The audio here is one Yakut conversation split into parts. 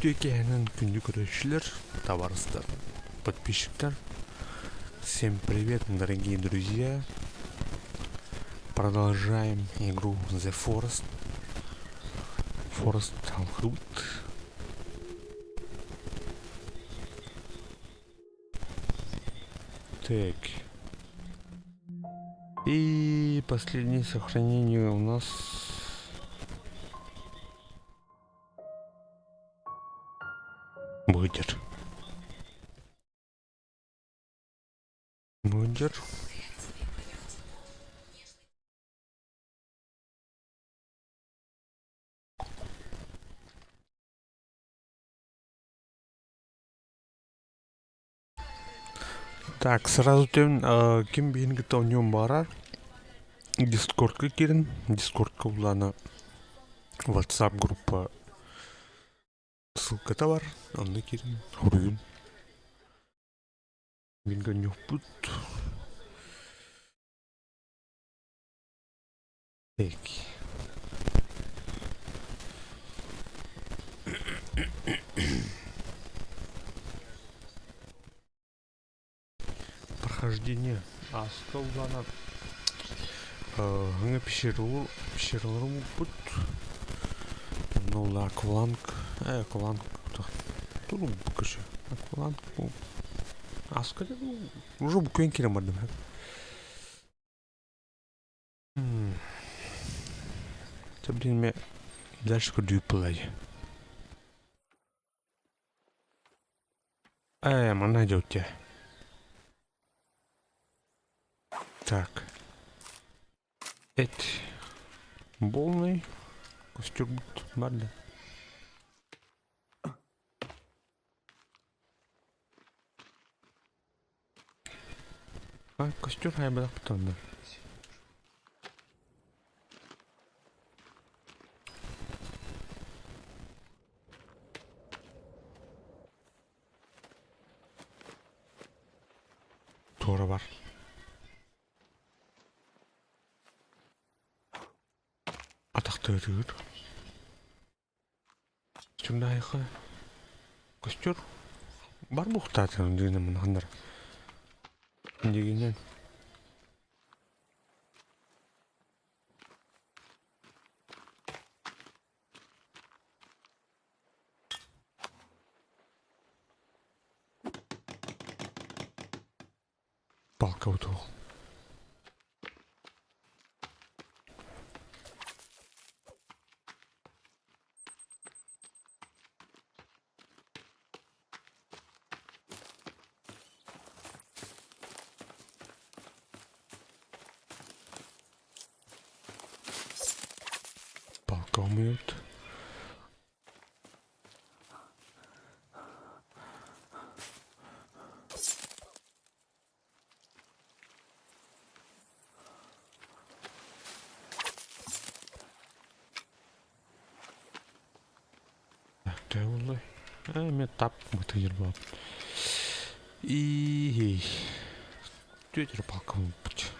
Үтүө киэһэнэн күндү көрөөччүлэр, табаарыстар, подписчиктар. Всем привет, дорогие друзья! Продолжаем игру The Forest. Forest Hunt. Так. И последнее сохранение у нас будет. Будет. Так, сразу тем, ким биһин кытта оонньуон баҕарар, Дискордка киирин, Дискордка булаана WhatsApp группа ссылката бар, онно киирин, хоруйун. Мин көнньүөхпүт. Так. Прохождение ааста улаана һыҥа пещераларым укпут. Онно ула акваланг, акваланг туру көшө. Акваланг ааска уже буквен кирен бардым. Чэ, блин, мэ дальше көрдүүр буоллай. Манна дьэ Так. Эт полный костюрбут бар да. А, костер хайбадах бутанна. Туора бар. Атахтыырыыр. Чундаайха костер бар буохтаатын дыына мунаханнар. Дигинен палка утуох. Палка умеют. Төһө буоллай? Эмиэ тап бытыйыр буолбут. Иий. Түөтүр палка буолбут.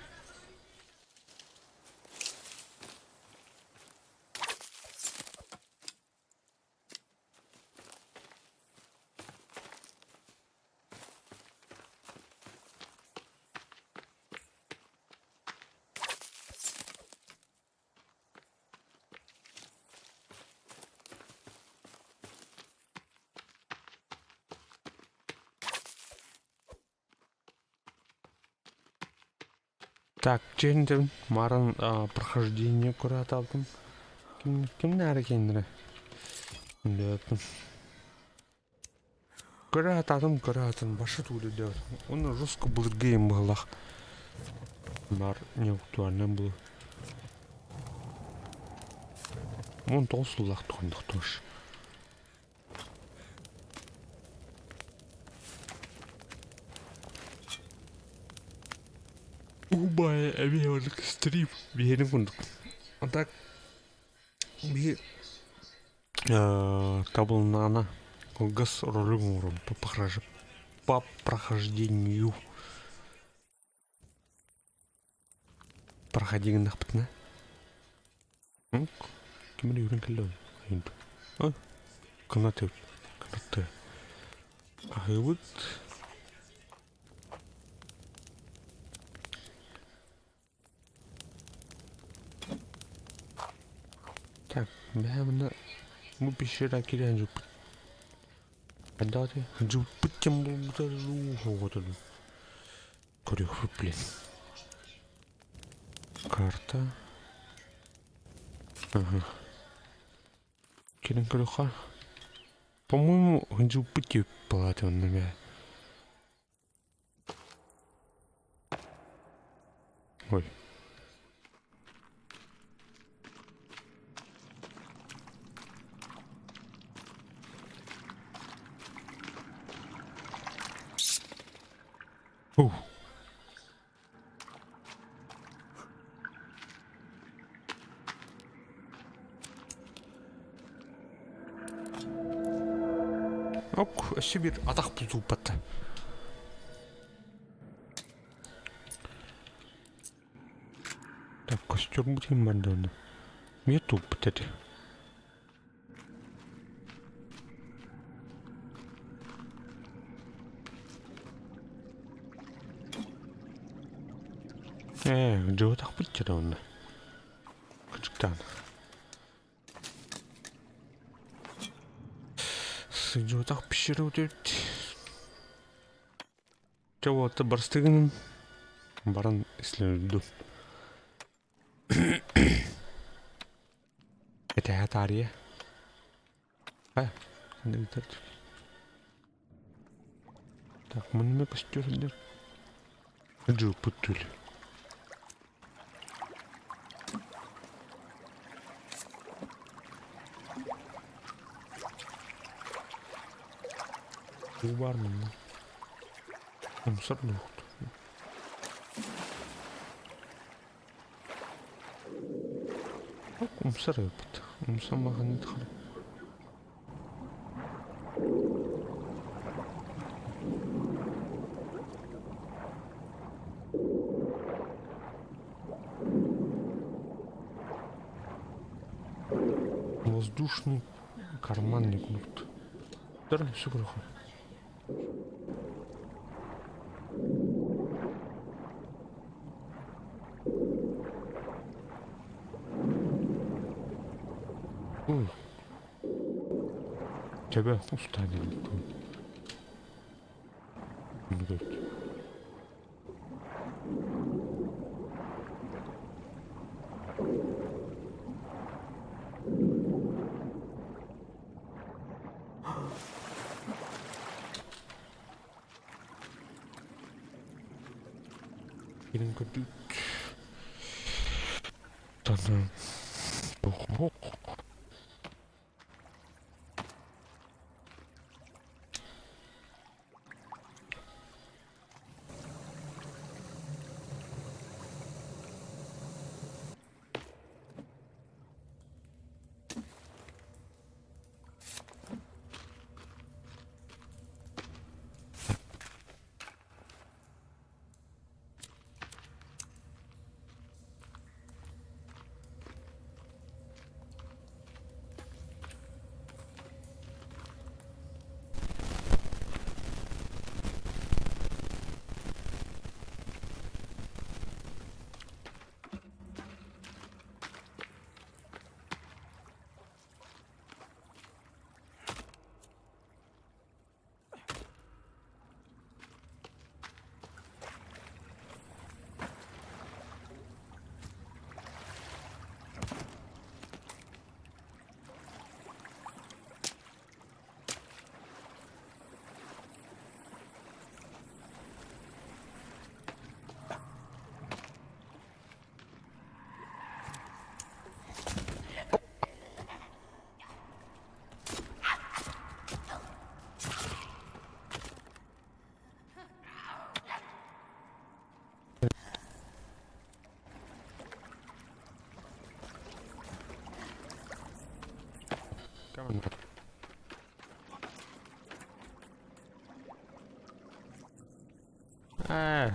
Так, чэндим марын прохождение кураталдым. Ким кимнәре кеннере? Билбэппин. Көрө атым, башы туулу диэбит. Уонна жестко былыргы им быһылах. Бар не актуально было. 19 сыллаах туһаннахтуаш. Убай эбиэ олик стрим биһиэнин курдук. А так биһи табылыннаҕына кылгас ролик оҥорон по прохождению проходи гыннахпытына ким эрэ үүрэн кэллэ ой кынат Кынатты. Аһыыбыт. Так, бэһэ мына бу пещера киирэн дьуппут. Хайдах дьуппут ким булбута дуу Көрүөхпүт блин. Карта. Ага. Кэлин көрүөххэ. По-моему, дьуппут диэбит палате онно эмэ. Ой. Ух. Ок, өссө биир атах бултууппат. Так, костюм бутин барда Мне туппут этэ. Ээ, дьуотахпыт дьэ онно. Кычыктаан. Сыдьуотах пещеры Чэ уолаттар барыстыгын баран ислэрдум. Этэһэ таарыйа. А, Так, мунна көстөр сылдьар. Дьууппут түл. Уу баар манна. Умсар дуохту. Умсар эбит. Умса маҕаны хара. Воздушный карманник курдук. Дара сүгүрүхэ. Төбө устаан Кирин көрдүк. Таны Аа.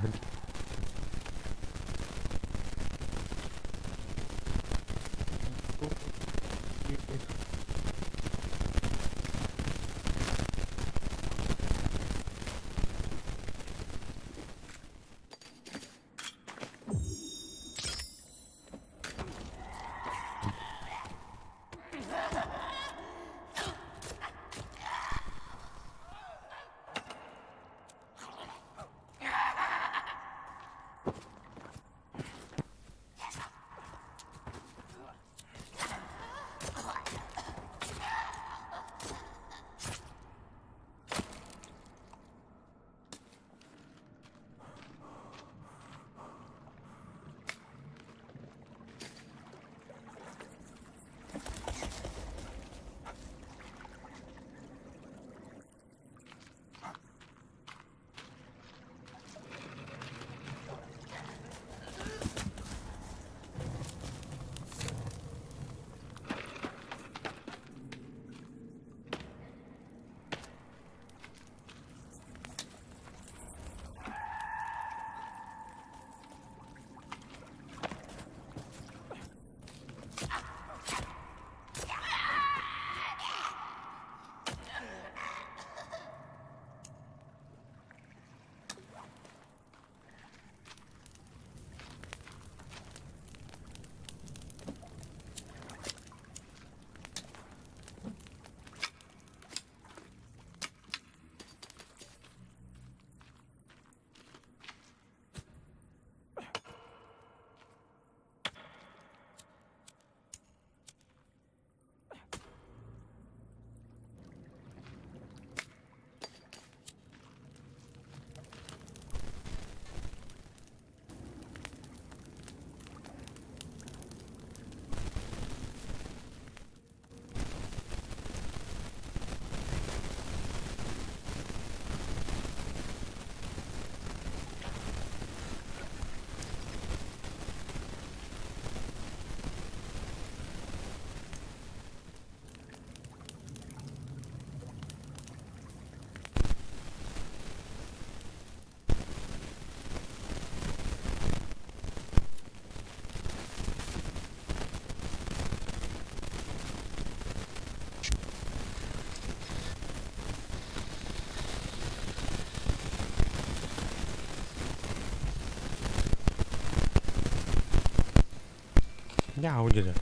Дьэ, дьэ.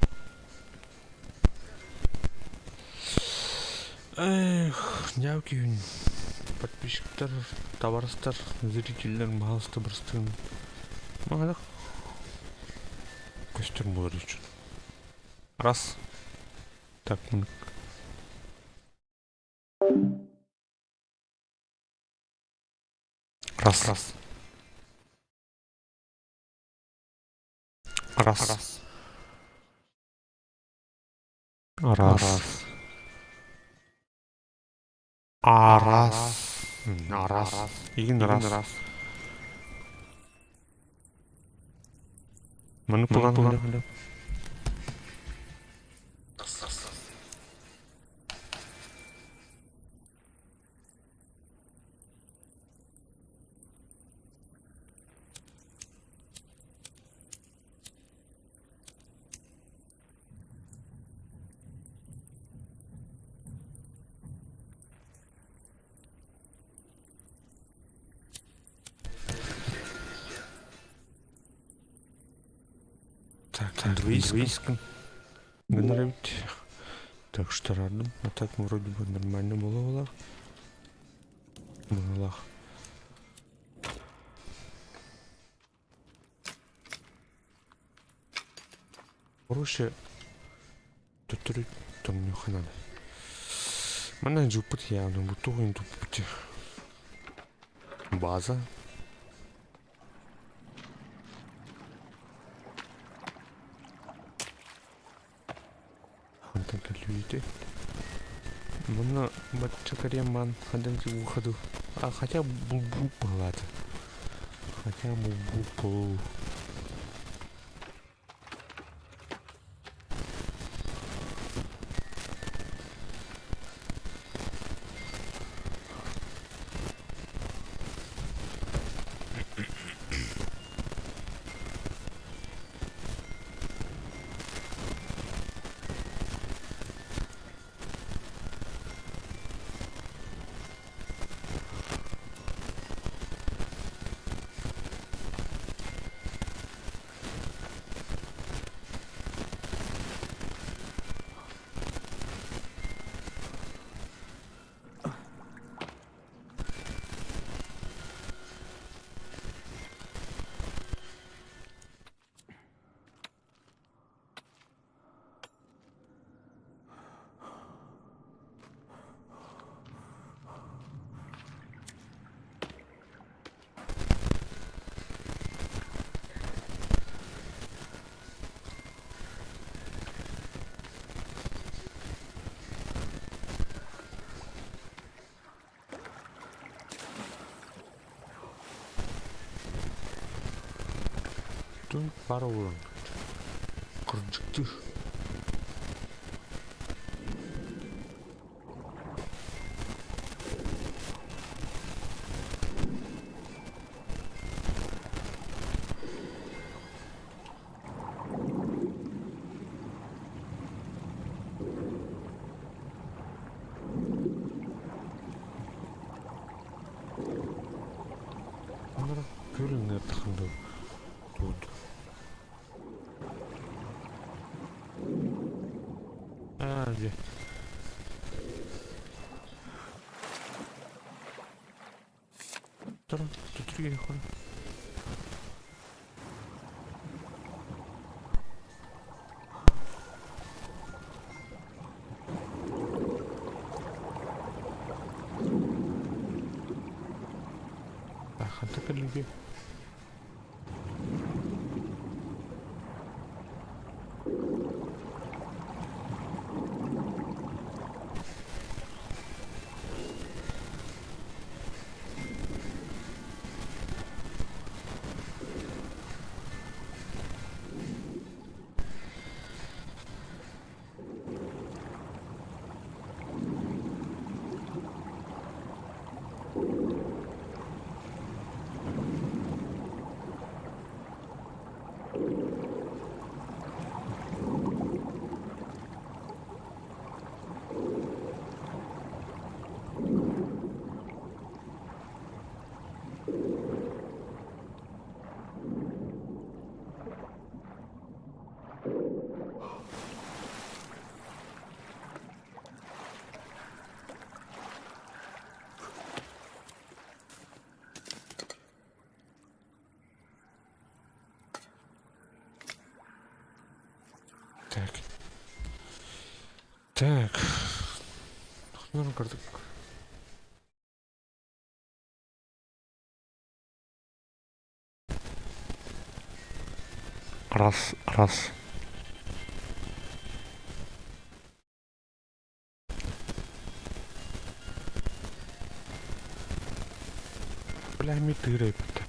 Эх, дьэ күн подписчиктар, табаарыстар, зрителлэр баһаалыста бырастыын маҕадах көстөр буолар үчүн. Раз. Так, раз, раз. Раз. Раз. Раз. Раз. Игин раз. Маны пулан. Так, двоиском. Генерить. Так что радом. А так вроде бы нормально было. Было. Короче, төттөрү төннүөххэ наада. Манна дьылпыт явно бу туох иһин туппут база. Хантан кэллибити? Манна бачча кэриэм баан хантан уухаду. А хотя булбук быһылаата. Хотя булбук болуу. Баар буолан кырдьыктыы. Онно күөл ыҥыртахын дуу туут. Аа дьэ. Турun, tutru yukarı. Ханта кэллиги. Так, кырдык. Раз, раз. Бля, тыры эбит.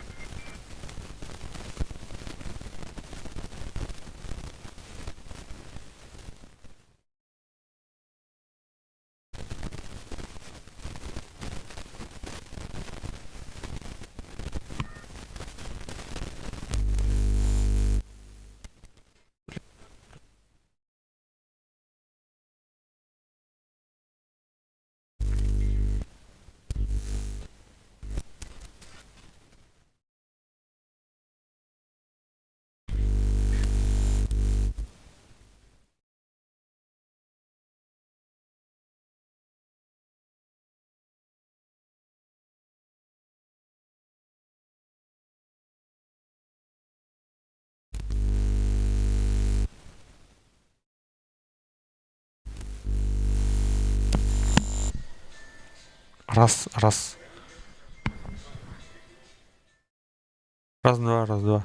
Раз, раз. Раз, два, раз, два.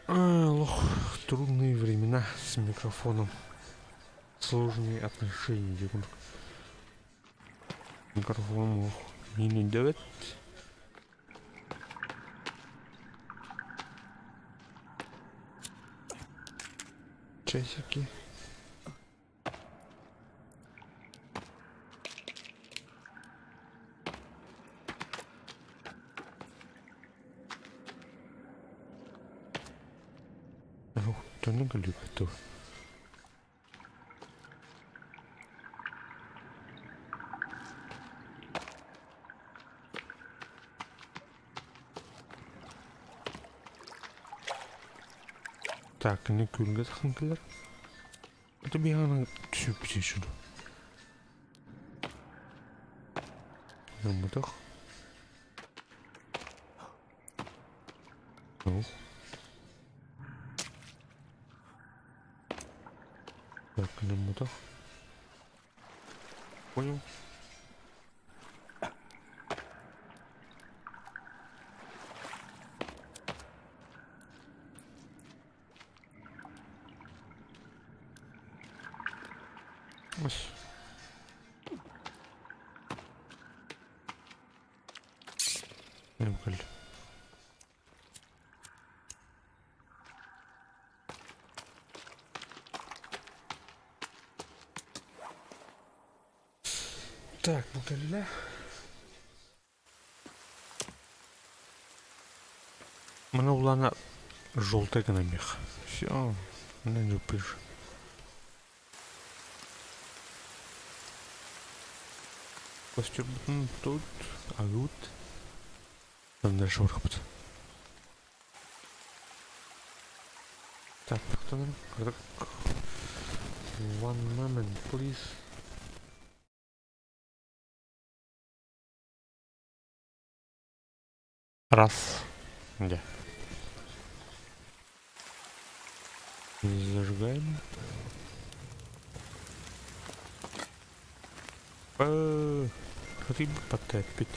Ох, трудные времена с микрофоном. Сложные отношения. Микрофон не давит. Часики. Дьону кэлбит Так, кини күлгэ тахсан кэлэр. Это биһиги түсүппүт Ылбатах. Так, гынамматах. Понял. Ось. Кэл. Так, бу кэллэ. Маны улаана желтый гына мех. Все, не пыш. Костюм тут, а тут. Там дальше барахпыт. Так, кто One moment, please. Раз. Где? Зажигаем. Рыб потопить.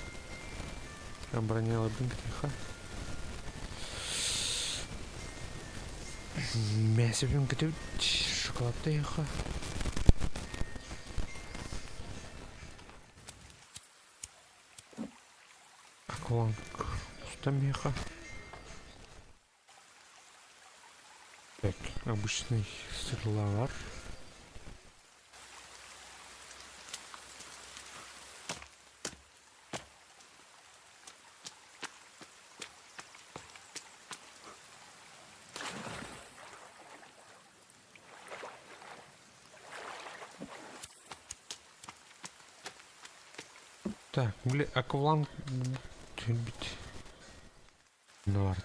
Обороняла тихо. Мясо будем готовить. Шоколад тихо. Акваланг меха. Так, обычный стреловар. Так, бля, акваланг бит. Наварить.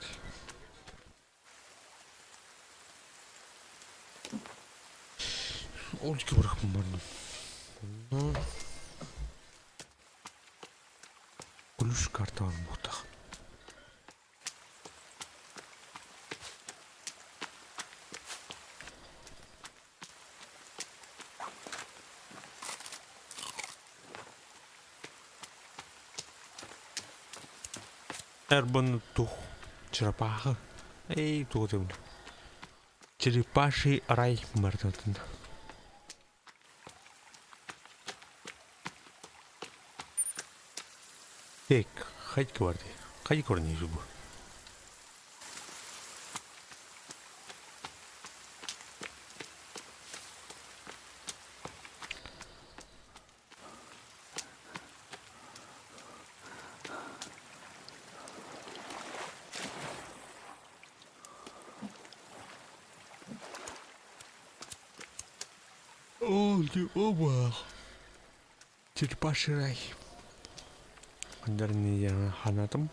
Ол бырахпын бардым. Онно ключ карта бар буохтаах. Эрбаны тух чырапаахы. Эй, тугу этэбин. Черепаший рай мартатын. Так, хайка барды. Хайка барны бу. Оба. Черепаший рай. Ханатым.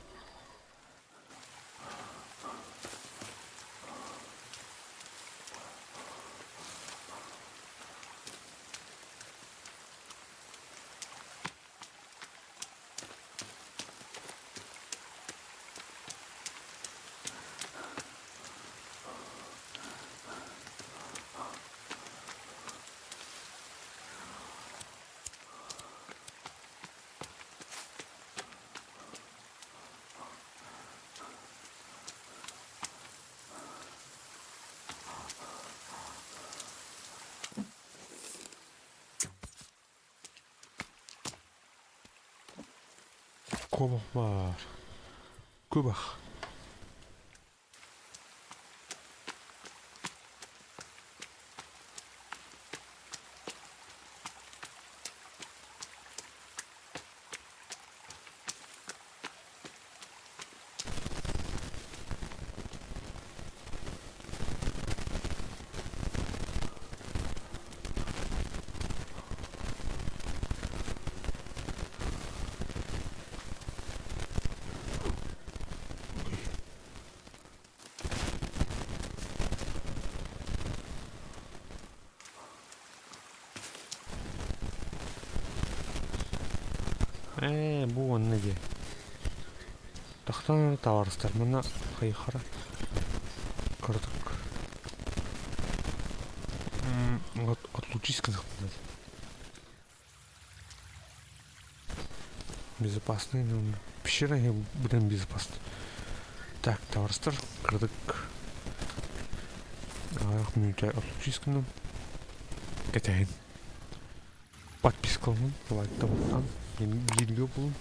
Куобах баар. Куобах. Ээ, бу уонна дии. Тахсан табаарыстар манна хайыхара кыратык отлучись гынахпын Безопасный, ну, пещера блин безопасный. Так, табаарыстар кыратык аҕыйах мүнүүтэ отлучись гынным. Кэтэһин. Подпискаланын, лайктабыттан бииргэ булун.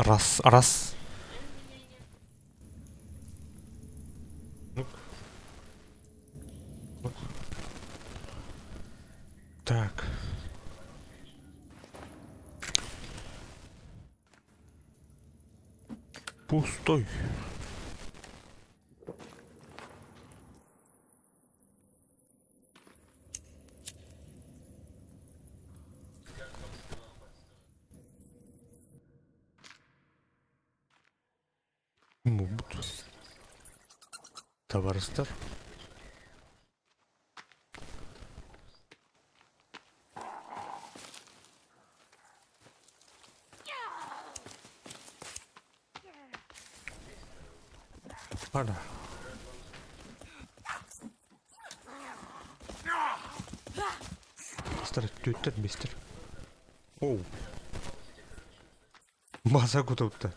Раз, раз. Так. Пустой. Мубут. Табаарыстар. Ара. Астар түөттэр бэстэр. Оу. База кутутта.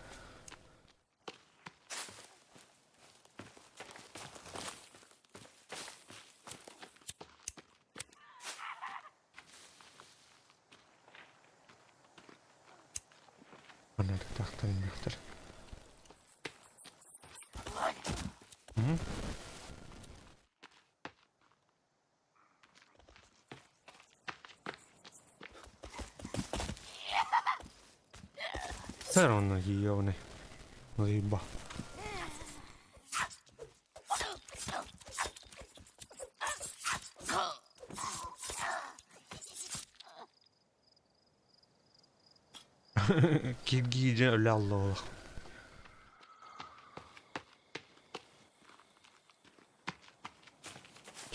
Манна тахтар Все равно ёбаный. Заеба. Киргиидьэ өлө аллаах.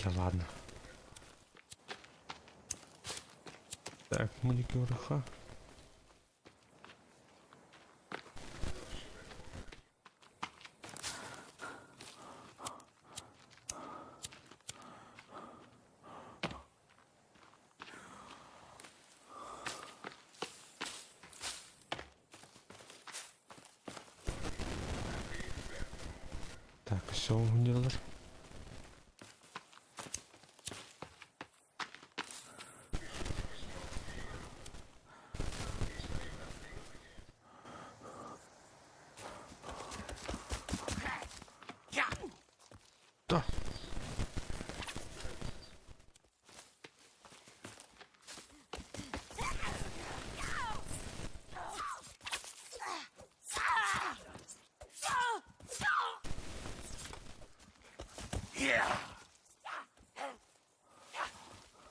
Да ладно. Так, маникюрха. Так, все уһун Да.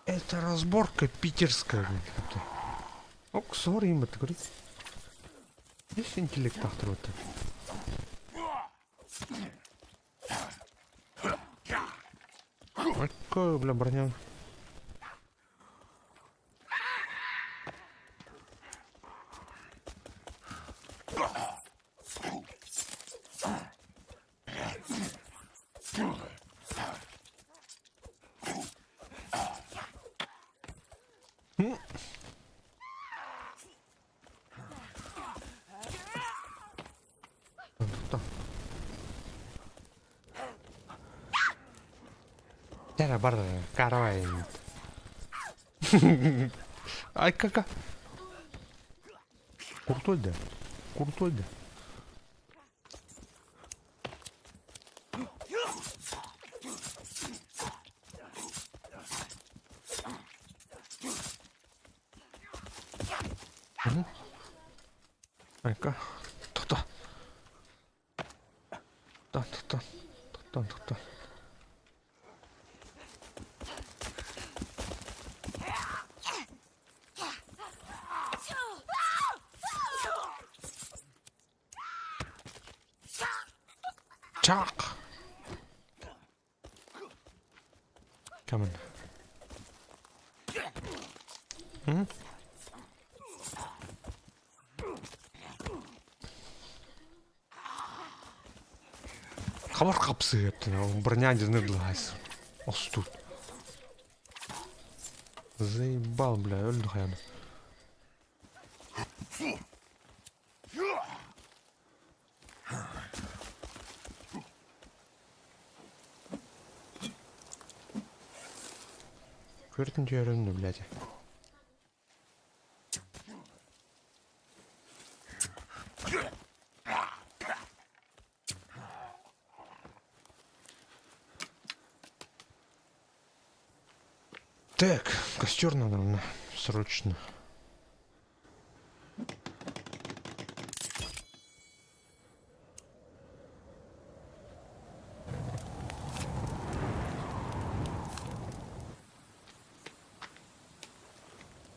Это разборка питерская, блин. Ок, сори, им это говорит. Есть интеллект автор вот Какая, бля, броня. Эрэ бар каравай Ай кака. Крутой да. Крутой да. Айка. Тоқта. Тоқта, тоқта. Тоқта, тоқта. Чак. Come on. Хабар хапсыһыаптын броня дьанырлаһайс остут. Заебал, бля, өлдү хайаны. Көрдүн дьөрүннү, блядь. Так, костер надо срочно.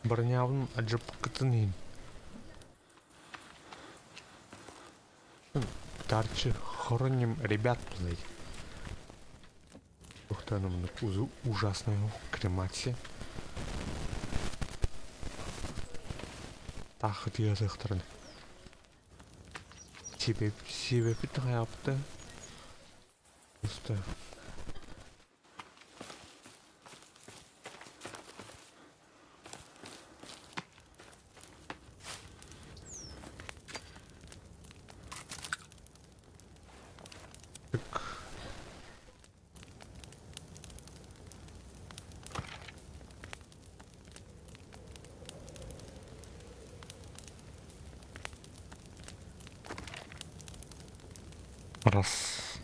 Бронябын алдьаппыккытын иһин Тарчы хороним ребят блядь. Туохтан ужасная кремация. Таах ытыалыахтарын. Сибэпит хайаапта. Просто Так. Раз.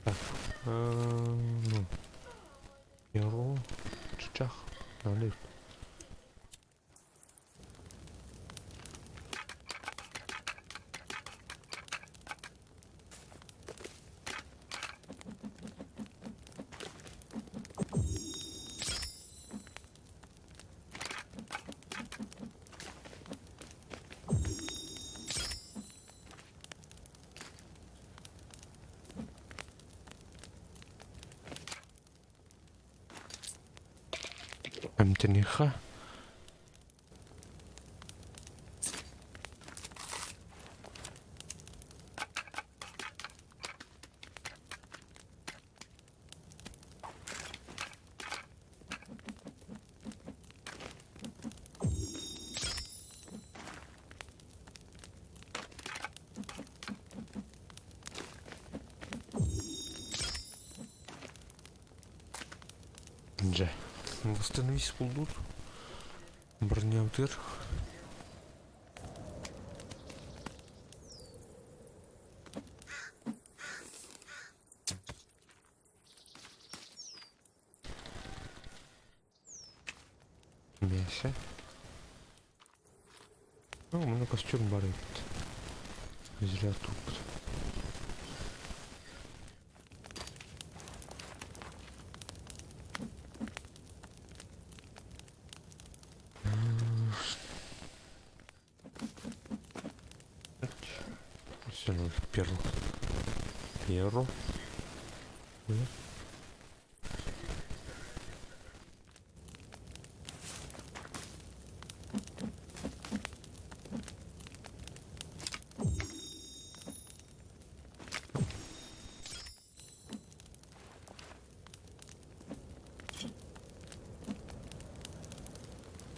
Так, ну, перо, чычах, налив. Эмтэниэхэ. Дьэ, восстановись булдуур бронябытыгар Мясо. Ну, у меня костюм бар эбит. Зря тут. Все, перл. Перл.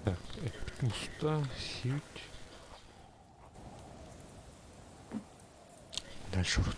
Так, пусто, сить. Дальше вот.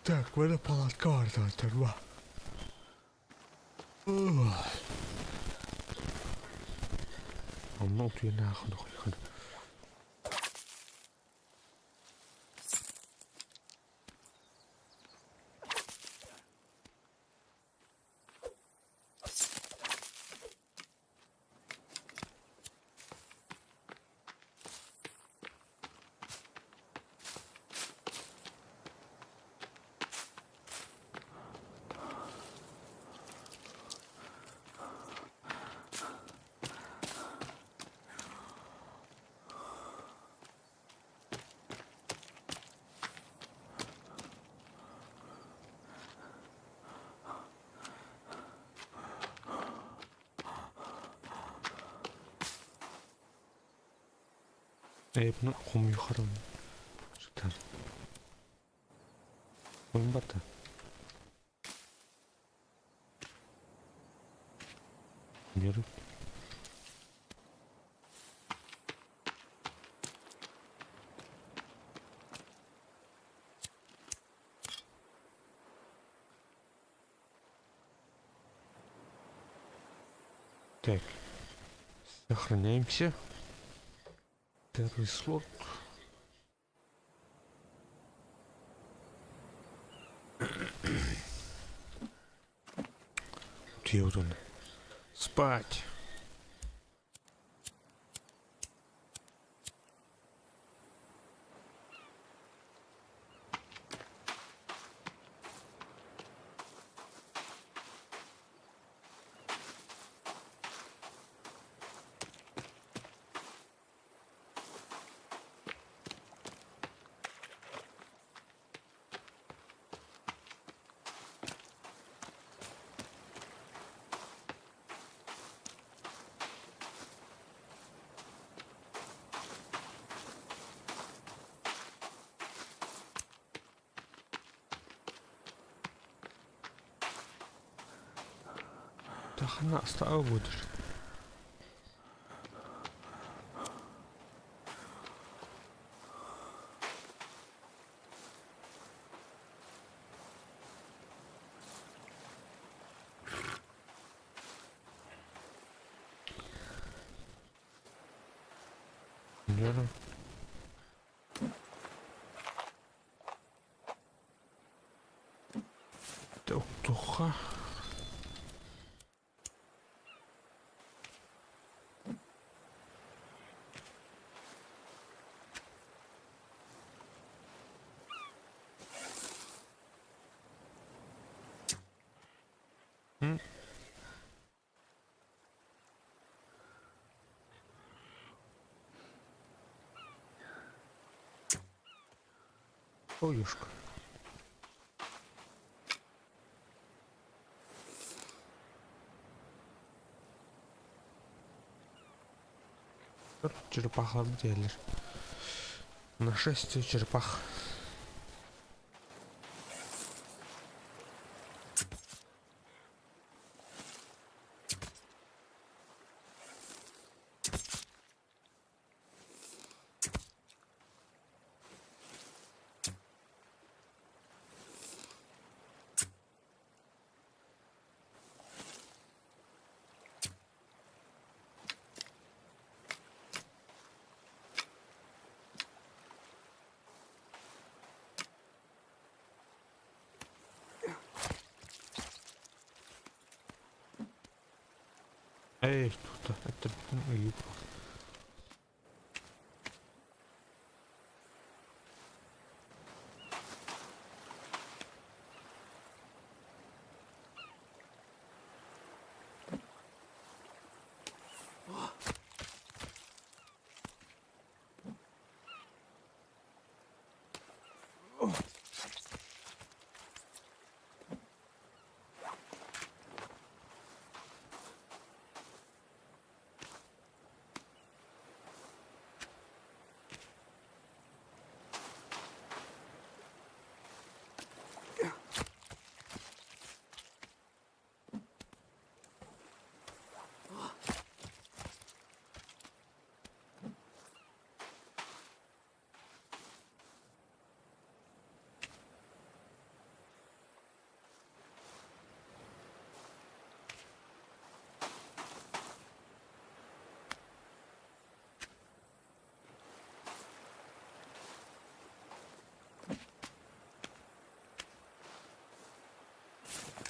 Так, вона палатка варта. Онно утуйан аахын. Эйэбин хомуйхарым сытар. Хомуйбата. Берут. Так. Сохраняемся. Первый слот. Где вот он? Спать. Тахана астаа будешь. Лера. Туха. Оюшка. Черепахалар диэллэр. Нашествие черепах. Эй, тута, это юбка.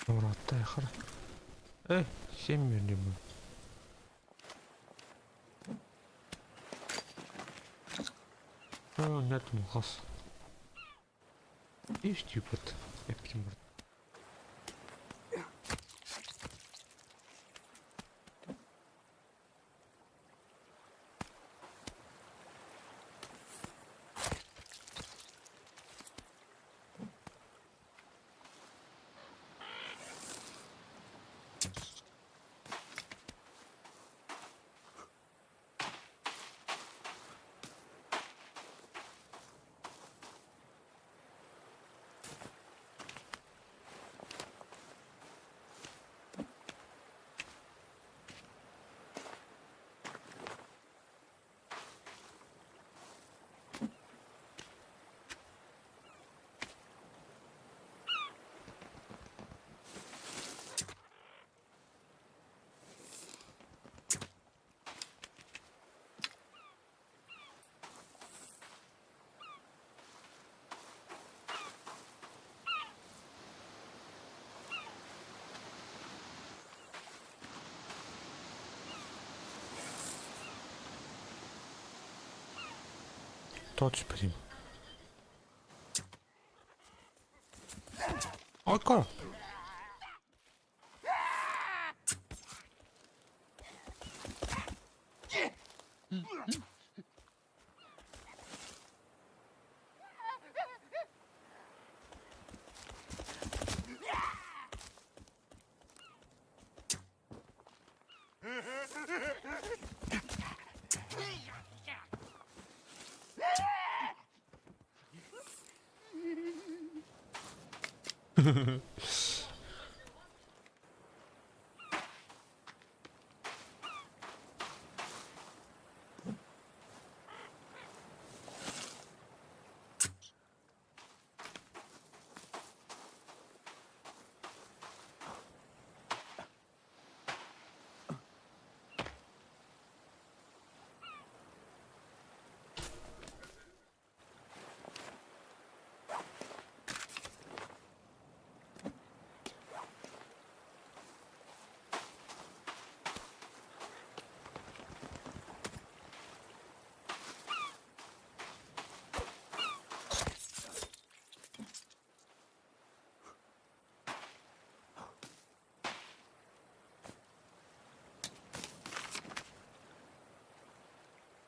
Уратта Эй, семь миллион. Нет, мухас. И stupid. Эптим. Тоҕо түспэтим? Айка!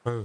Э.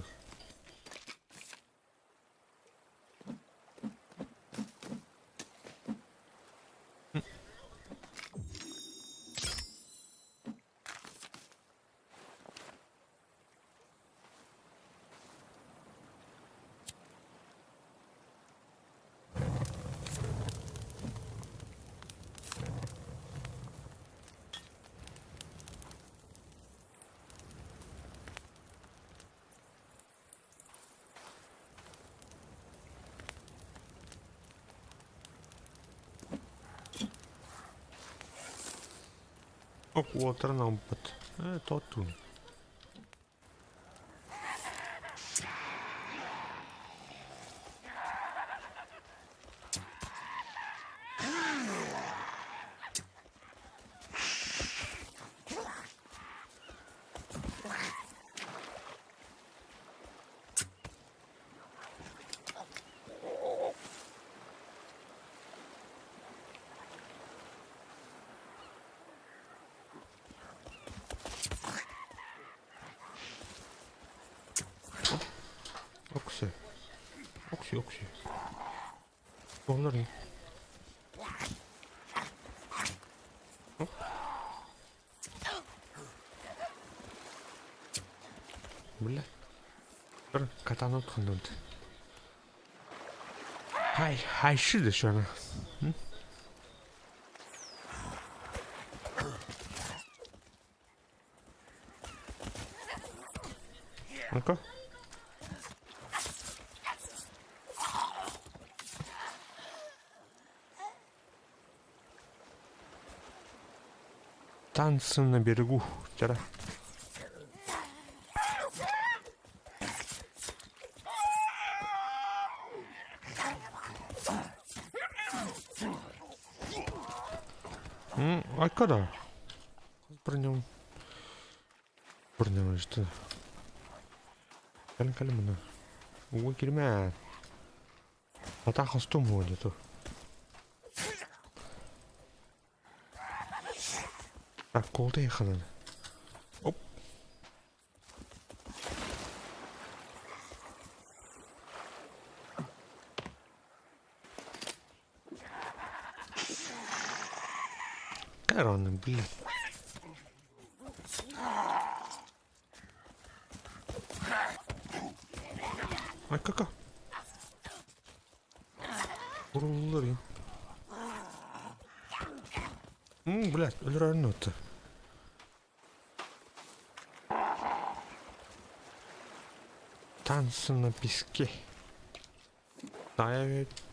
Уолтарын ылбыт. Ээ, тоттун. Окси. Окси, окси. Оҕолор Бля. Катанот ханнут. 还还是的选了，嗯。Ну-ка. Танцы на берегу. Вчера. Айка да. Бронем. Бронем что? Кэлин кэлин мына. Ууга киримэ. Атаа хостуом уо дьэ Так, колтай ханан. Оп. Кэрон, блядь. Ай, кака. Уруллар Блядь, өлөрөрүн отто. Танцы на песке. Да, я ведь...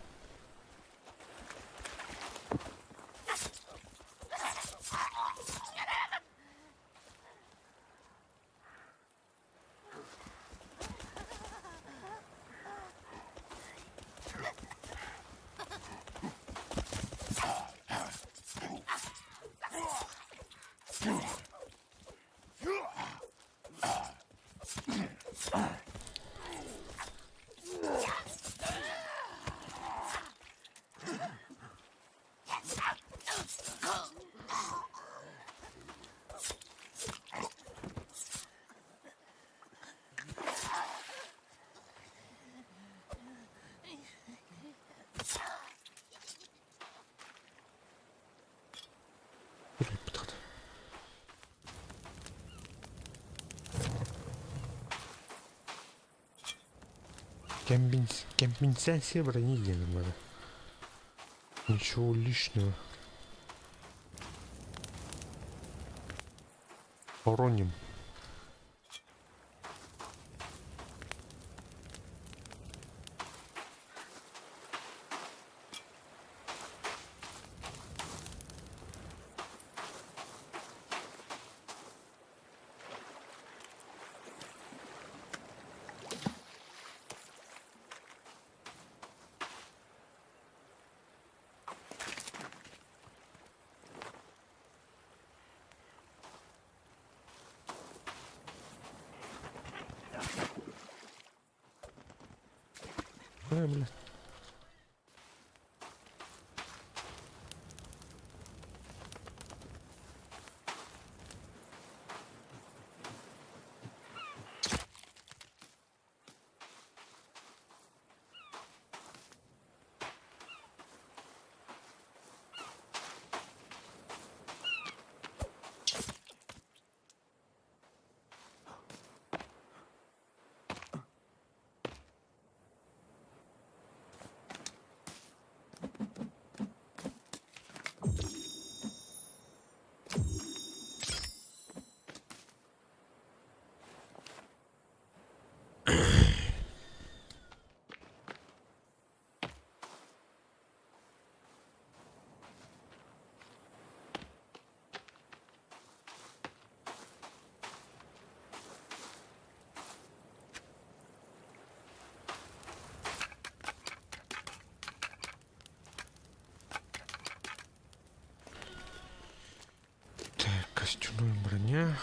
Компенсация брони диэн бары. Ничего лишнего. Хороним. Ой, блядь. Так, костяная броня.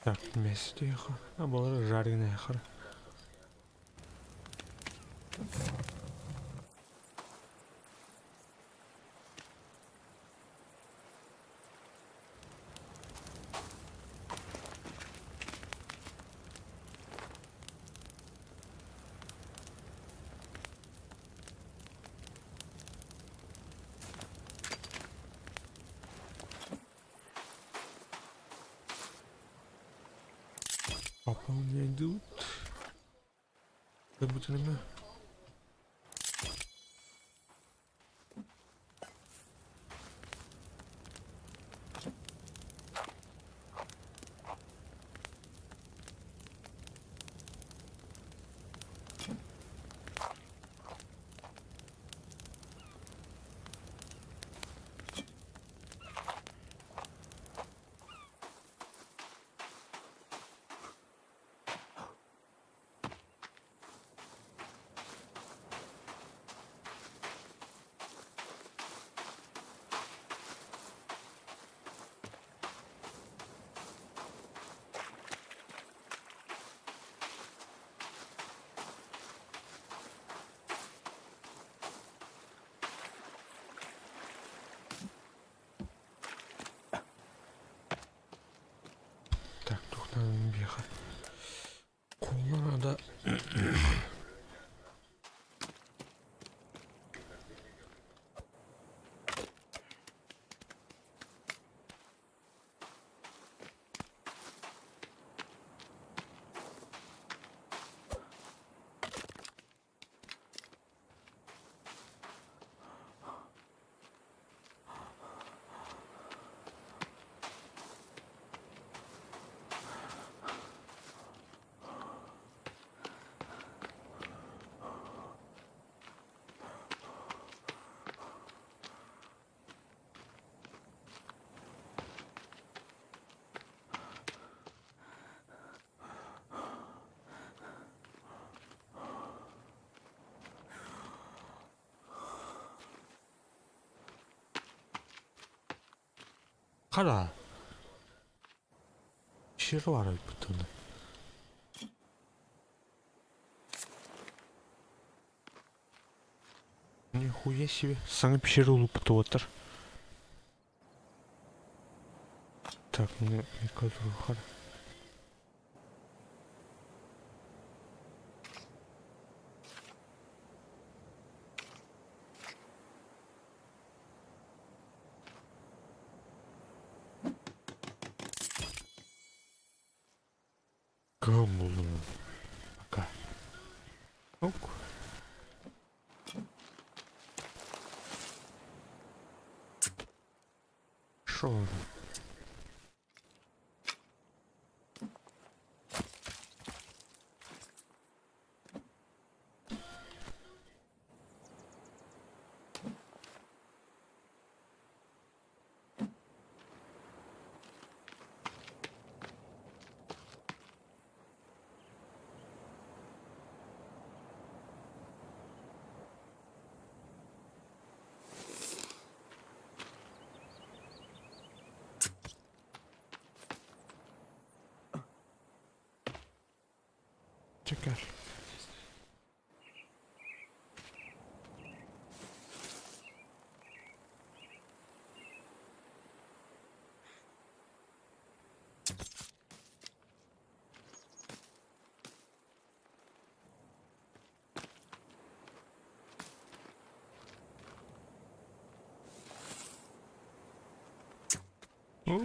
Так, мясо А была жареная хара. Пополняй идут. Как будто нема. Хара. Пещера баар эбит Нихуя себе, саҥа пещера улуппутуоттар. Так, мне хара. Кыһын буллум пока. Ок. Шо? Чекер. Ooh.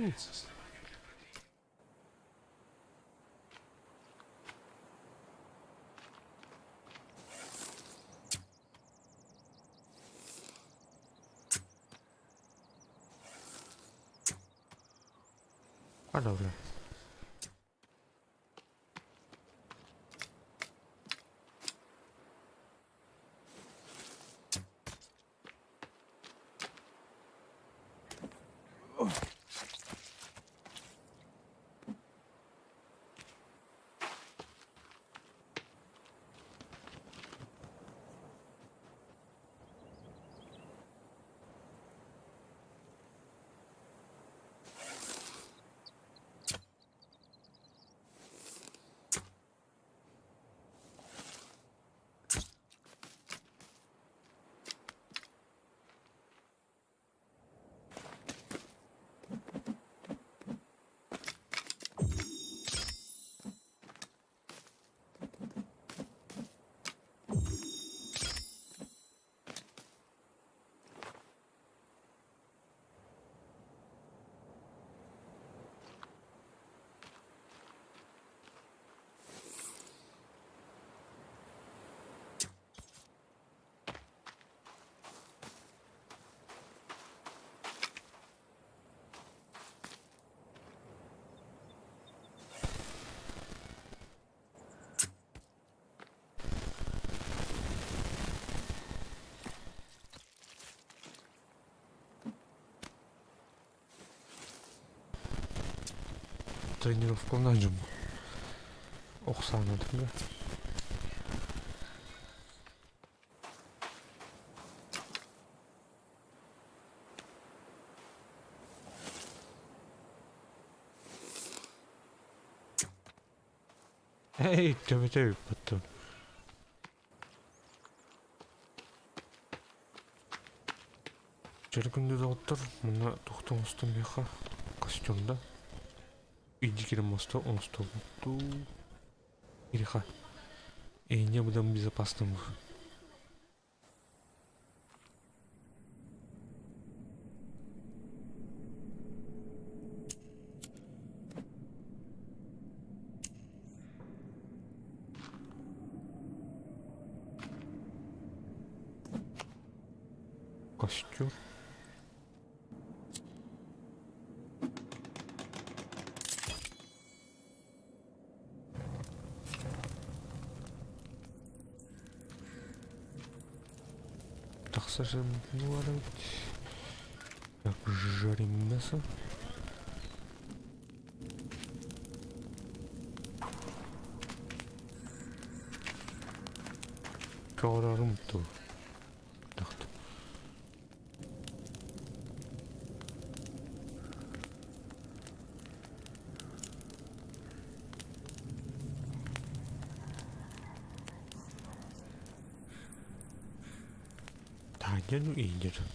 Allora. Тренировкалаан дьон охсаанатыга Эй, төбөтө ыыппыттым. Чөркүндү доҕоттор, мунна тухтан оҥостон биэхэ костюмда иди кирим мосто оҥостолбуттуу Ириха эйне быдан безопасным. Костер. Тахсар Так, жарим мясо. Көҕөрөрүм ту. Таһырдьа дуу, иһирдьэ дуу?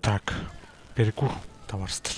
Так, перекур табаарыстар.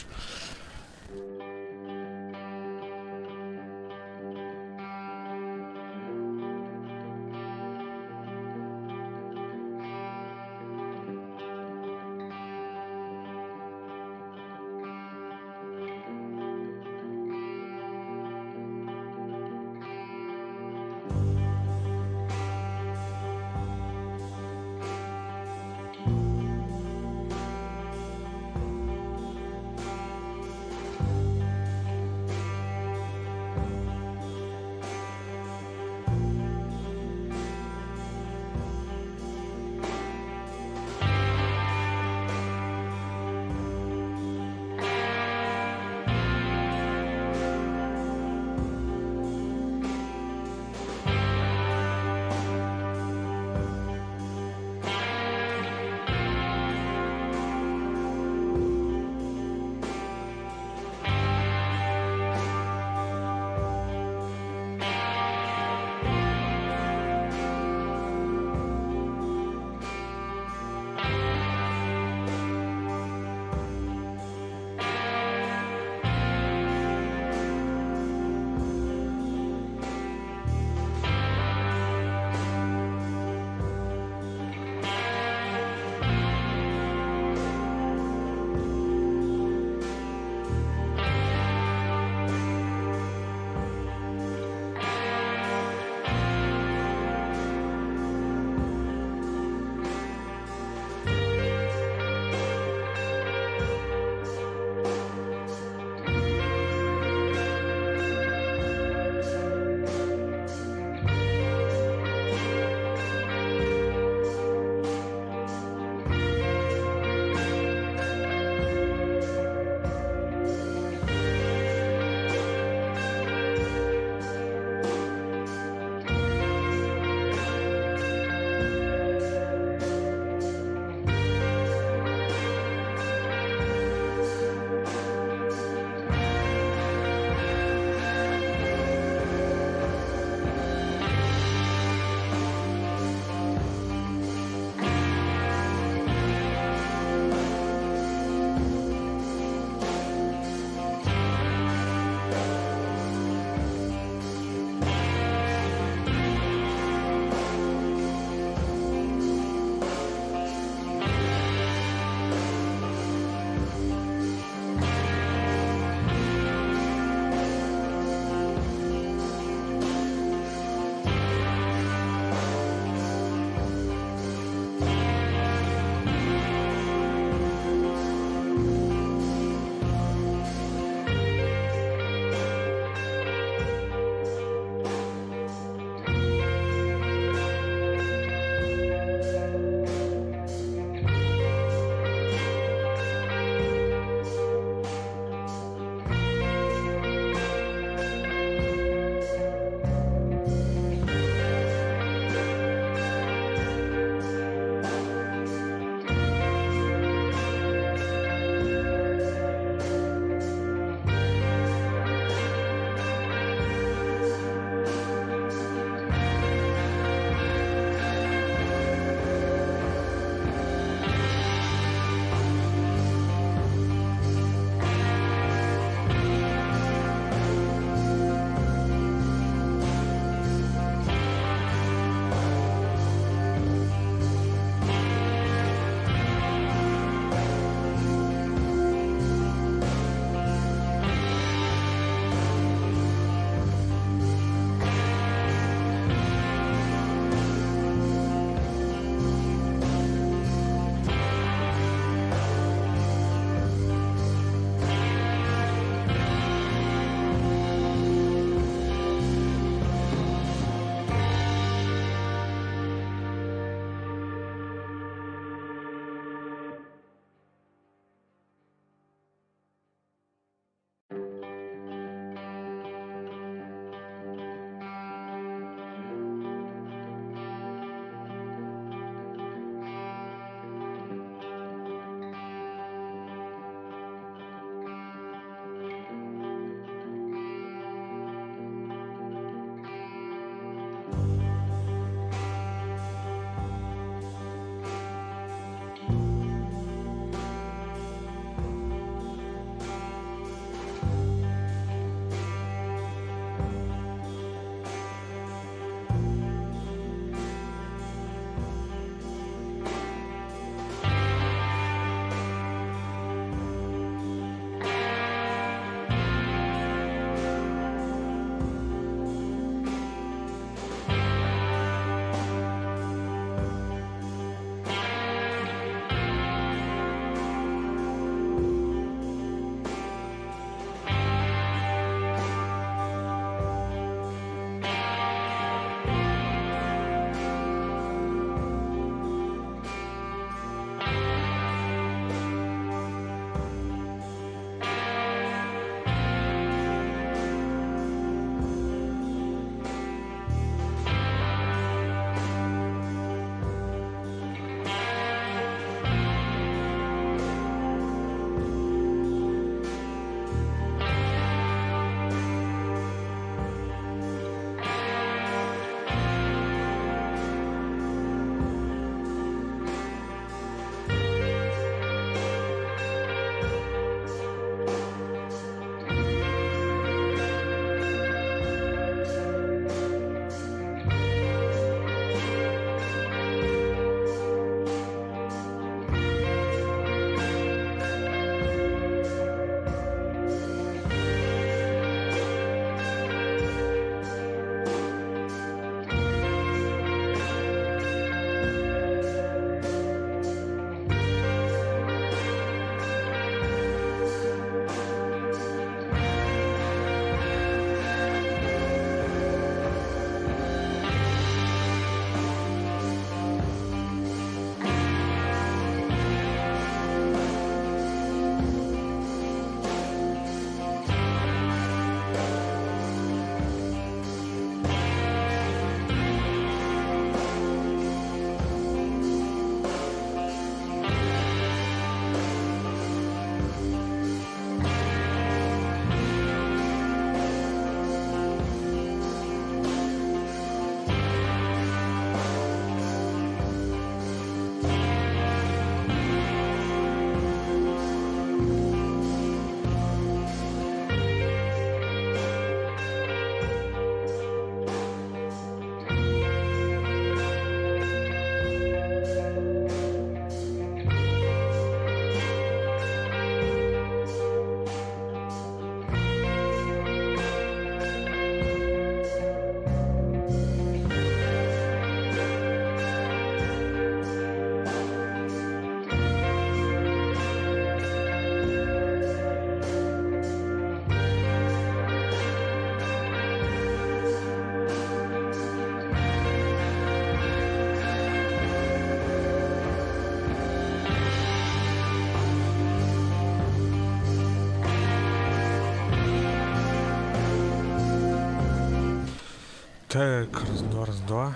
Так, раз, два, раз, два.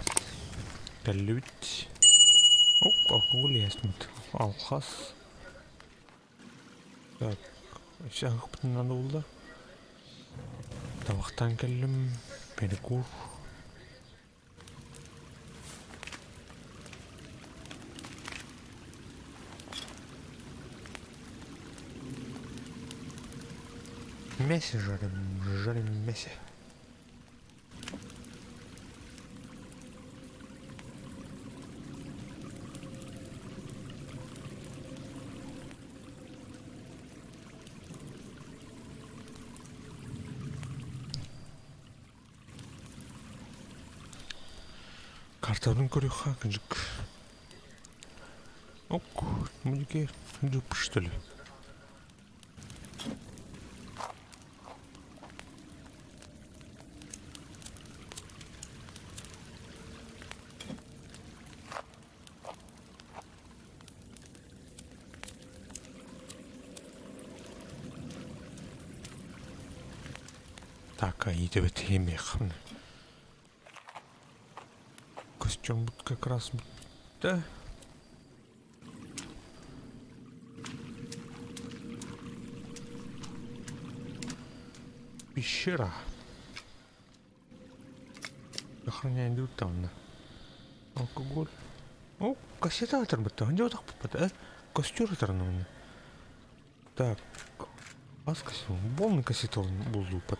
Кэллибит. Оп, алкоголь иһэсмит. Алхас. Так, аһыахпытын наада буолла. Табахтаан кэллим. Перекур. Мясо жарим, жарим мясо. Картабын көрүөххэ кыдьык. Ок, мунике дьып что ли? Так, иитибит иэмиэххин. Костюммут как раз бүттэ. Пещера. Охраняем там. Алкоголь. О, кассетатор бытта. Хандиотах э? Костер атарна. Так, бас кассетон. Полный кассетон булду под.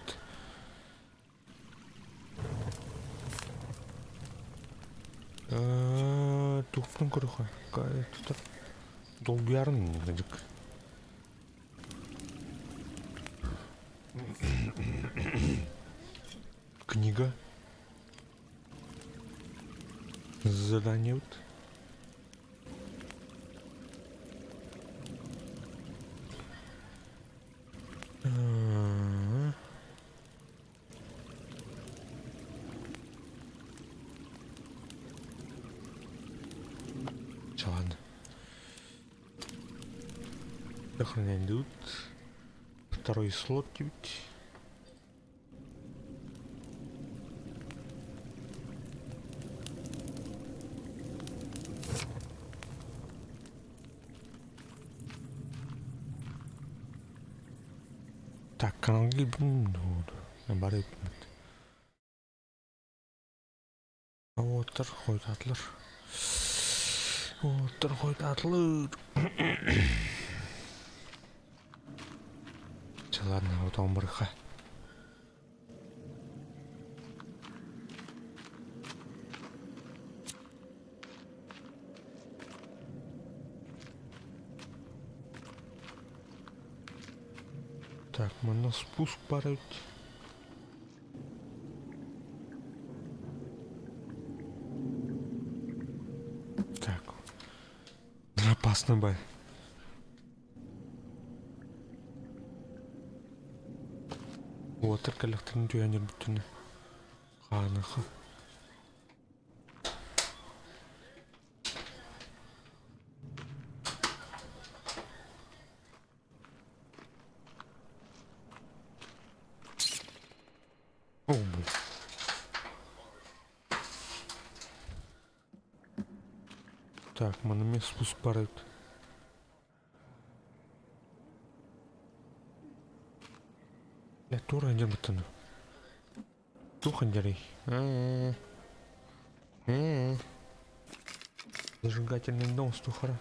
Тухтун көрүхэ. Долгуярын гыдык. Книга. Задание вот. Чэ ладно. Сохраняем Второй слот ведь. Так, каналга бары эппит. Уоттар хойутаатылар. Уоттар хойутаатылар. Чэ ладно, отоон барыха. Так, манна спуск баар эбит. Так. Опасно бы. Уотар кэллэхтэрин түһэн бүтүнэ. Хааныха. О, блин. Так, манна эмиэ спуск баар эбит. Э, тура дьабыттан. Туох дьарый? Э-э. Э-э. Зажигательный дом стухара.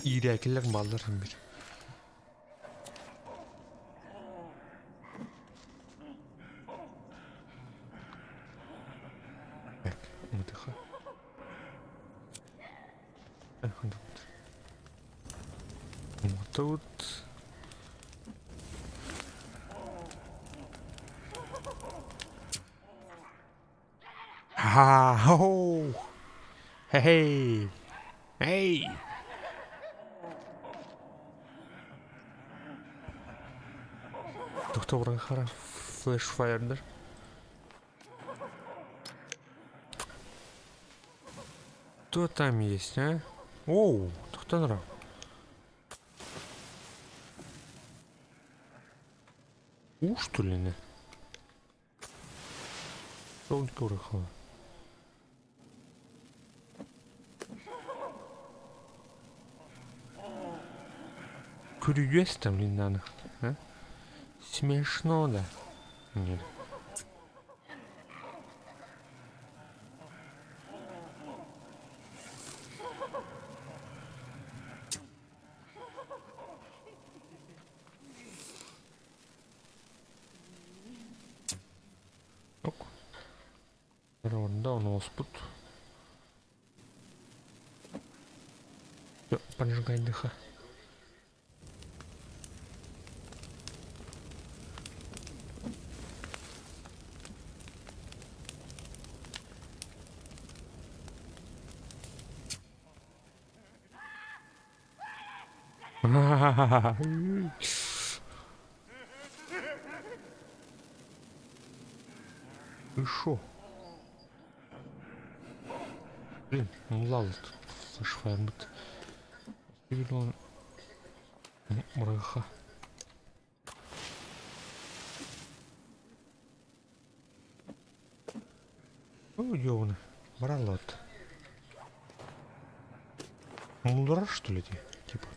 Иирээкилэр бааллар бир. Так, мытыха. Вот тут. Ха-ха! Хей! Эй! Тохтоо хара флеш фаердер. Кто там есть, а? Оу, тохтон ра. Уу, что ли, не? Солнце. Күрүөс там линнаны. А? Смешно, да? Нет. Ок. Онда оспут. Поджигай дыха. Ты шо? Блин, ну ладно, тут флешфайрбыт. Мраха. Ёбаны. Баралат. Мулдурар, что ли, типа?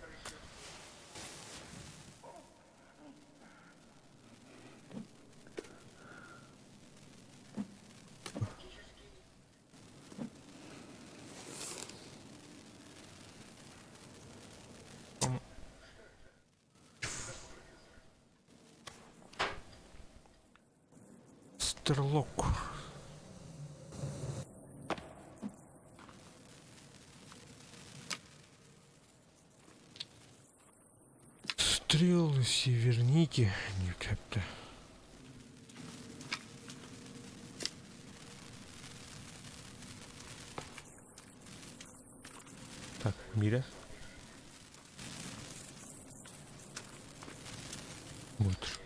Стрелок. Стрелы северники не кепті. Так, Мира. Вот.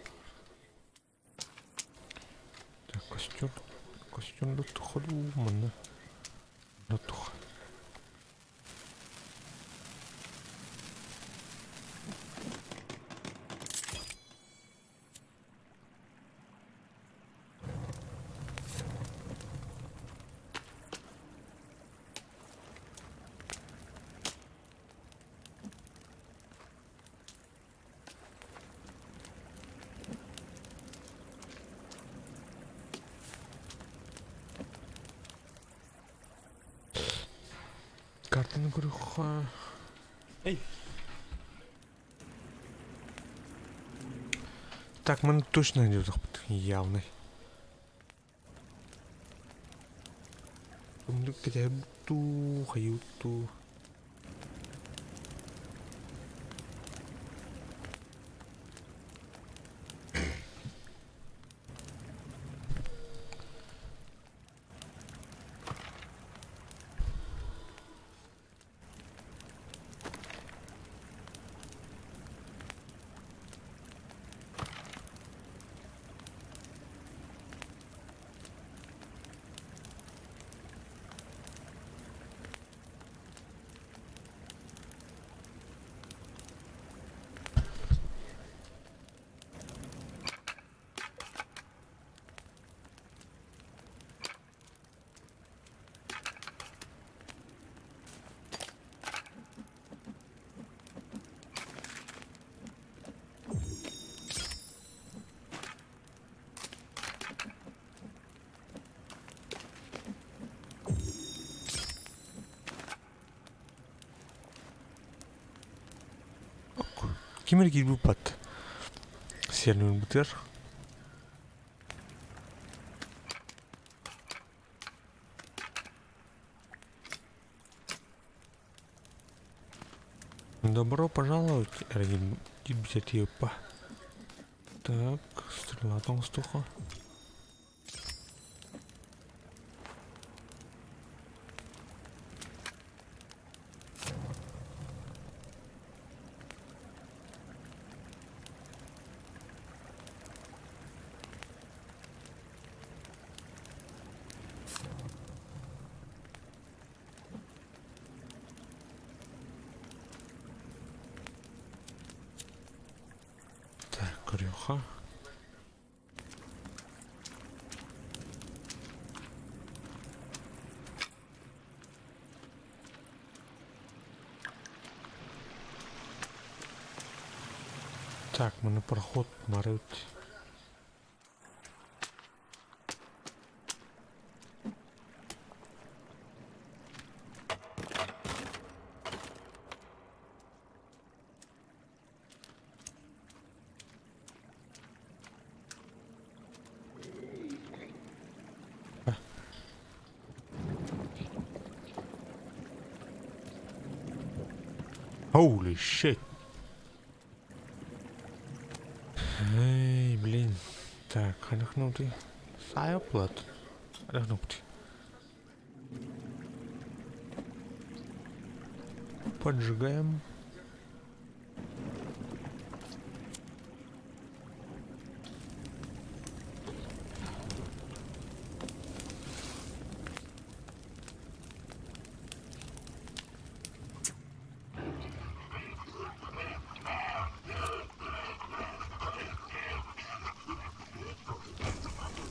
Так, костер. Костер дотухалу манна. Дотуха. Картаны көрүөххэ. Эй! Так, мы точно идет явный. Ту, хаюту. Ким эрэ киирбит бат. Сиэрнэбитигэр Добро пожаловать, Эргин Так, стрела толстуха. Көрүөххэ. Так, маны проход нарыт. Holy shit! Эй, блин. Так, ханахнутый. Сайоплат. Ханахнутый. Поджигаем.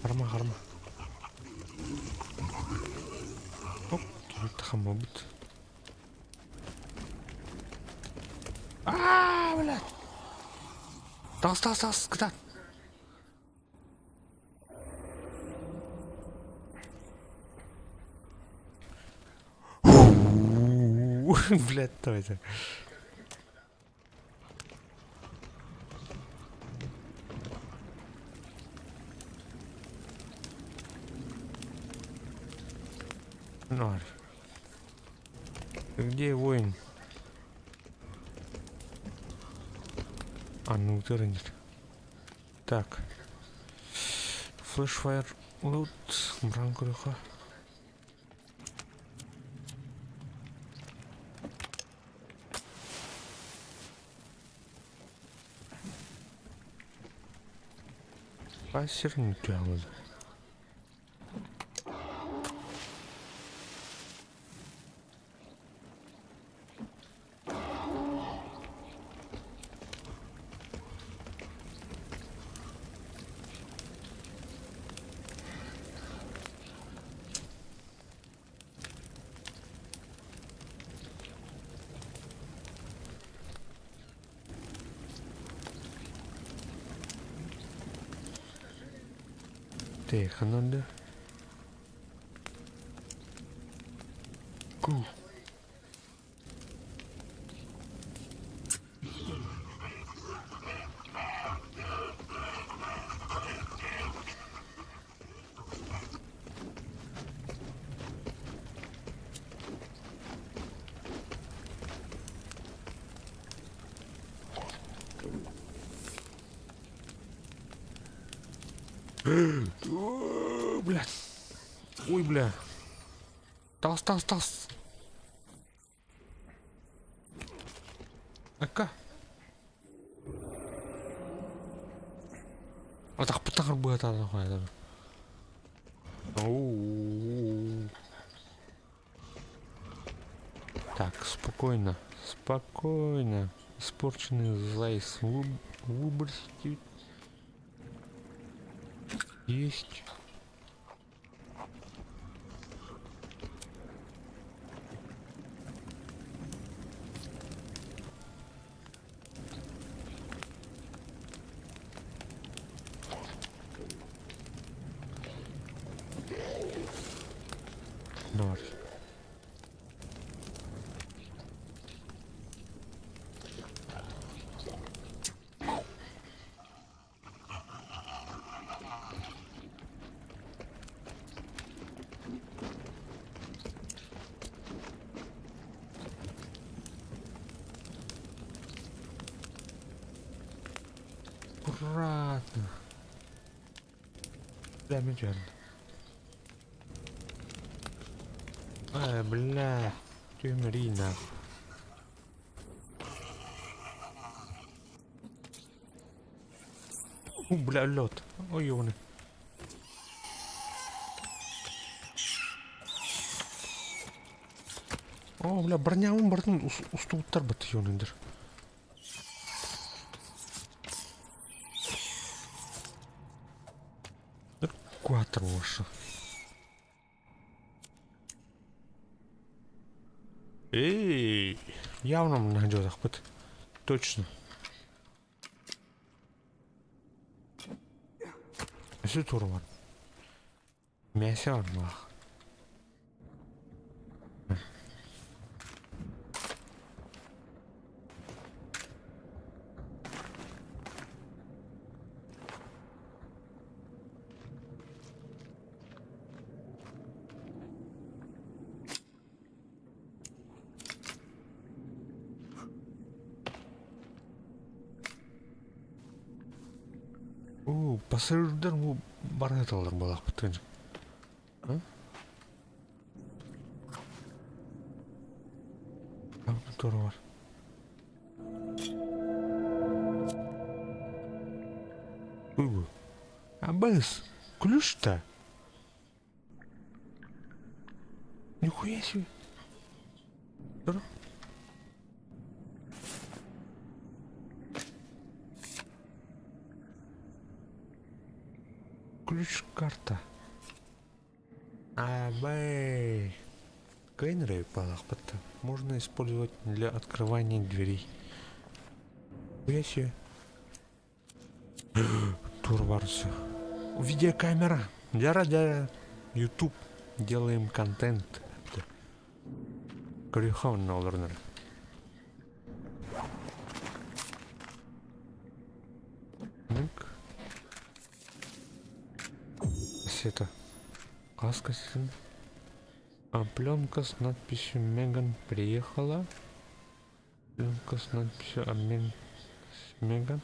Харма, харма. Оп, хаммабыт. Аа, блядь! Тас, тас, тас, кытаат. Блядь, давайте. Ноль. Где воин? А, ну утырынер. Так. Flashfire loot. Бран көрүөххэ. Хас сирин үтүөҕүн. Тихо надо. Ку. Бля. Ой, бля. Тас, тас, тас. Ака. Атахпытаҕар быатаан Так, спокойно, спокойно. Испорченный зайс выбросить. Есть. Ноль. Аккуратно. Бля, мен Э, бля, Тюмрина. У, бля, лед. Ой, ёбаный. О, бля, бронябын барытын устубуттар бат ёнендер. Чугуһаттар буолуохса. Эй, явно мунна дьуотахпыт. Точно. Өссө туругар. Мясо армах. Уу, пассажирдар бу бары ыталлар буолаахпыт. Туругар. Угу. Абыс, ключ-то. Нихуя себе. Тур. Ключ-карта. Абэй. Кайнеры палахпатта можно использовать для открывания дверей. Нихуя себе. Турбарсы. Видеокамера. Дяра-дяра. YouTube. Делаем контент. Көрүөххэ олорунар. Так. Кассета. Хас кассета? А пленка с надписью Меган приехала. Пленка с надписью Обмен с Меган.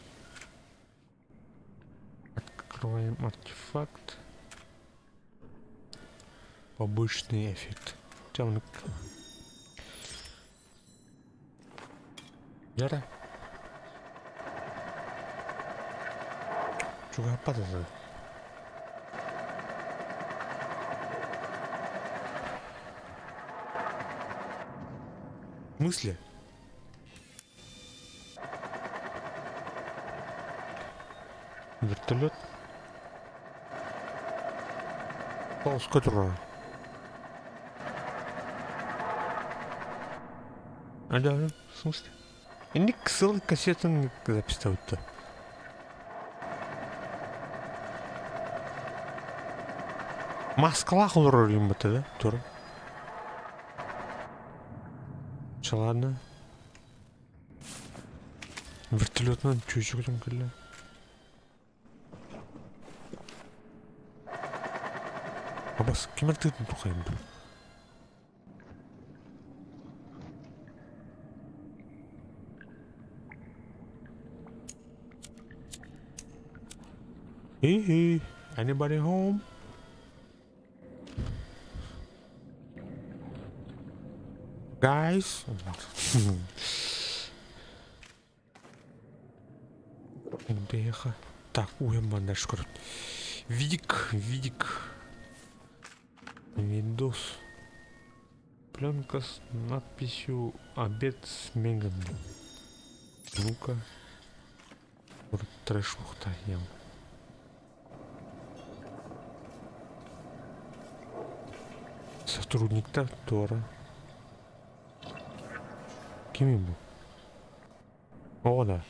Открываем артефакт. Побочный эффект. Темный. Яра. Чугаппат этэ. В смысле? Вертолет? Полоска турар. А да, в смысле? Инник сыл кассетын записывают-то. Москва олорор юмбата да, тура. Чэ ладно. Вертолетынан чүүчүгүтүн кэллэ. Абас ким артыытын тухайым дуу? Hey, anybody home? Guys? Бэха. Так, уйан бандаж көрөт. Видик, видик. Видос. Пленка с надписью «Обед с Меган». Ну-ка. Трэш ем. Сотрудниктар Тора. Кимий бу? Оҕо да.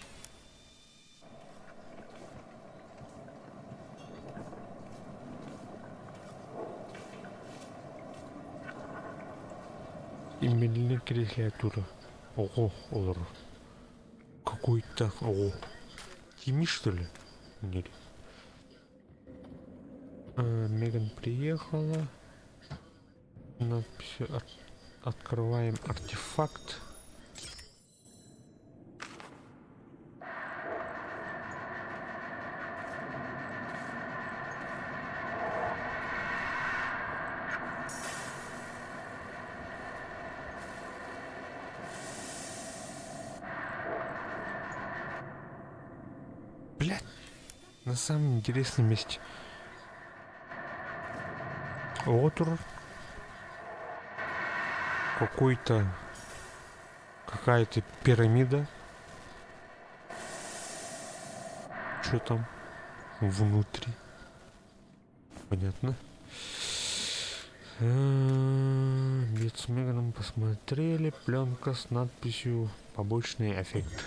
Имминлин клавиатура оҕо олорор. Какой-то оҕо. Тими что ли? Нет. А, Меган приехала. Надпись от... Открываем артефакт. Блядь, на самом интересном месте. Отр. Какой-то... Какая-то пирамида. Что там внутри? Понятно. Бит с Меганом посмотрели. Пленка с надписью «Побочный эффект».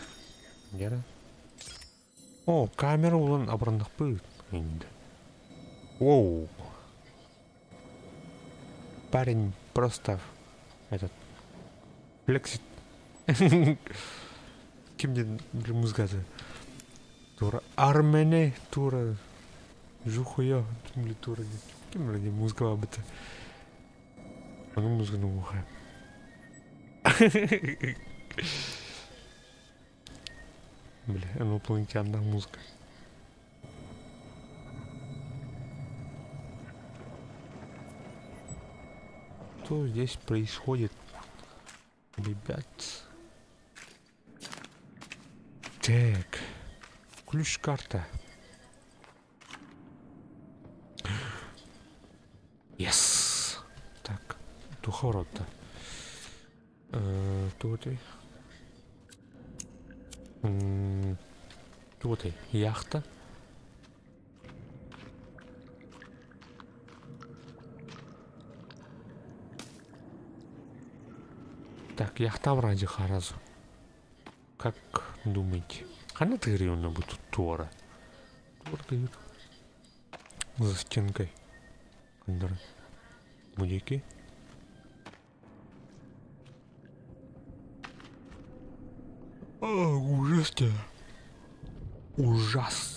Гера? О, камера улан абырандахпыт. Воу. Парень просто этот флексит. Ким диэн музыката? Тура Армене тура Жухуя тура ким вроде музыка бабыта. Аны музыканы уха. Бля, инопланетянная музыка. Что здесь происходит, ребят? Так, ключ-карта. Yes! Так, тухорота. Туотай. Туотай. Яхта. Так, яхта вроде харазу. Как думаете? Ханна тыгырыйна бу туора? Туора тыгыр. За стенкой. Кындыр. Мудики. А, ужас-то. Ужас.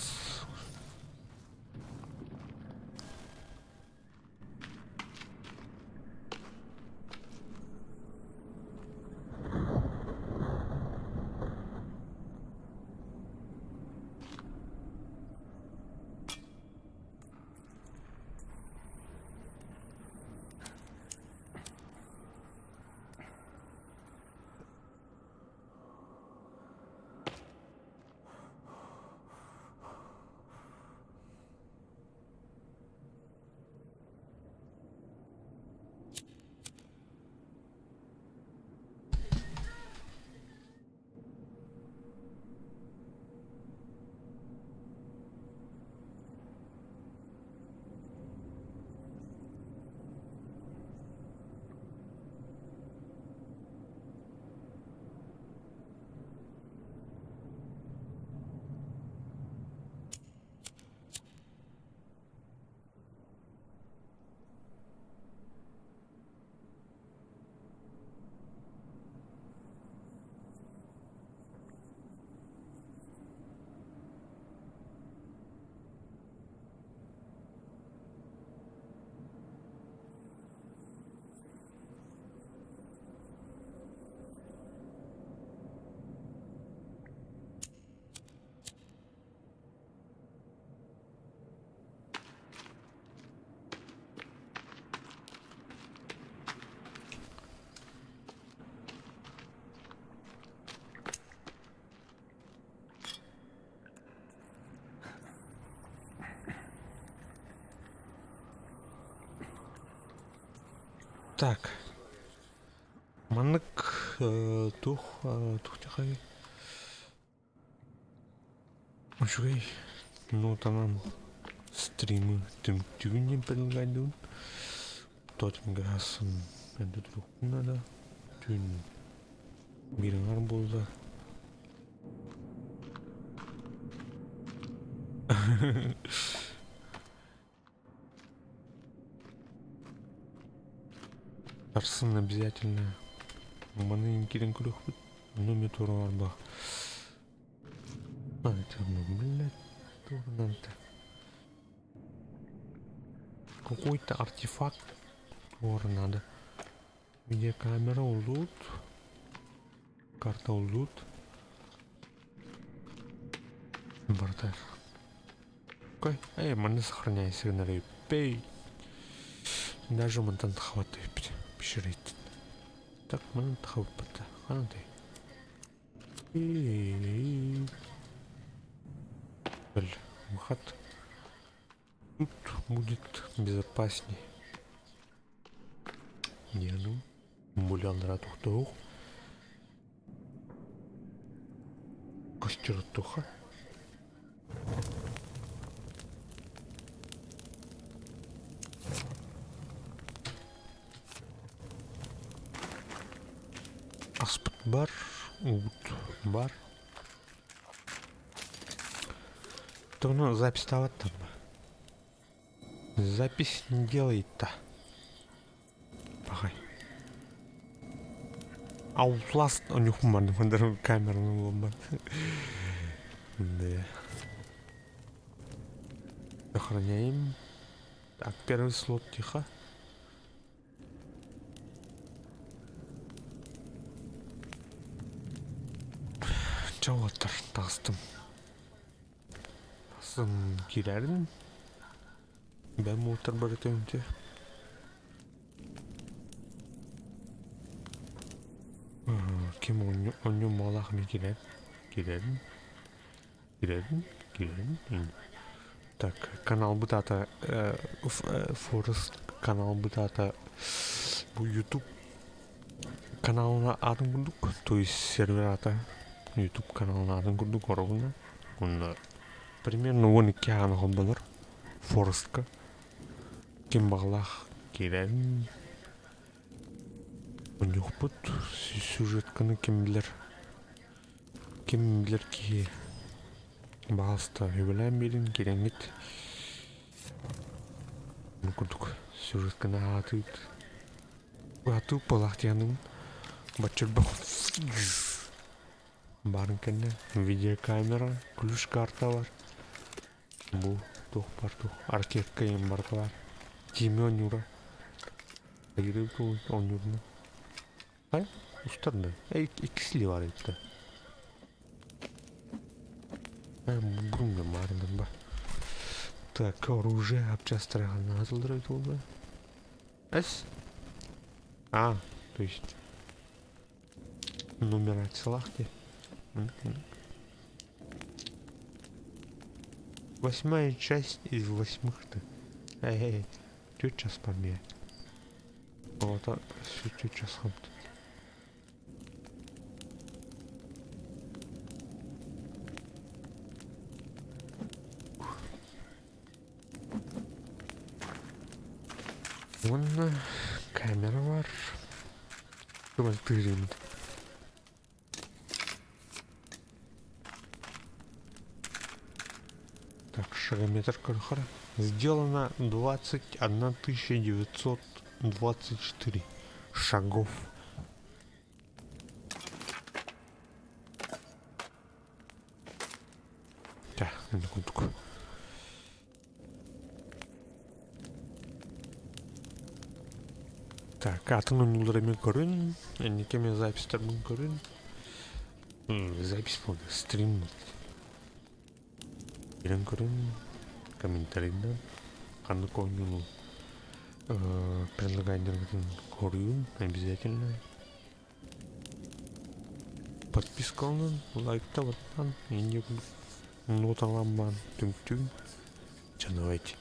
Так. Маннык тух тух Үчүгэй нотанан стримы түмүктүүгүн диэн предлагайдыбын. Тотемга сын эрдэ туруохпун наада. Түүн биир аҥар буолла. Сарсын обязательно маны киирэн көрүөхпүт. Ону эмиэ туора барбах. Блядь, туорунан-то. Какой-то артефакт туора надо. Видеокамера улут. Карта улут. Бартар. Эй, манна сохраняйся гынары пей. Даже мантан тахабат пишерит. Так, манан тахабыппата. Ханантай. Выход. Тут будет безопасней. Не, ну, булянра тухтух. Костер туха. Аспыт бар, уут бар. Тону записьтаабат Запись не делает-то. Пахай. Outlast онюхман камераны булман. Да. Сохраняем. Так, первый слот тихо. Чэ уолаттар, таҕыстым. Тахсан киирээрин. Бэм уолаттар барыта үҥтү. Ким оонньуу моолаах эмиэ киирэр. Киирэрин. Киирэрин. Киирэрин. Так, каналбыт аата Форест каналбыт аата бу YouTube каналын аатын курдук, то есть сервер аата YouTube каналын аатын курдук оруобуна. Уонна примерно 12 ааны холбонор Форестка. Ким баҕалаах киирэн мунньуохпут сюжетканы ким билэр Ким билэр киһи баҕаста үбүлээн биэрин киирэҥҥит бу курдук сюжетканы аатыыт аатыы буолаах диэхинин баччырбах баарын кэннэ видеокамера ключ карта бар бу туох бар туох ракетка иһин барыта бар Тиме оонньуура оонньуурна Ай, устар да. Иккис ли бар эбит да. Бурунга маарынан ба. Так, оружие апчастара ханна эбит буолла. Эс? А, то есть нумерациялаах дии. Восьмая часть из восьмых-то. Эй, эй, чуть час помее. Оҕото сүүрчүччэ хаамта. Уонна камера бар. Тыырыыммыт. Так, шагометр Кархара. Сделано 21 924 шагов. Так, курдук. Так, атын оонньуулар эмиэ көрүн, инники эмиэ записьтарбын көрүн. Запись буолла, стрим Киирэн көрүн, комментарийынан ханнык оонньууну предлаганиеларгытын хоруйун обязательно. Подпискаланан, лайкта баттаан, инньэ ноталаан баан түмүктүүн. Чэ, давайте.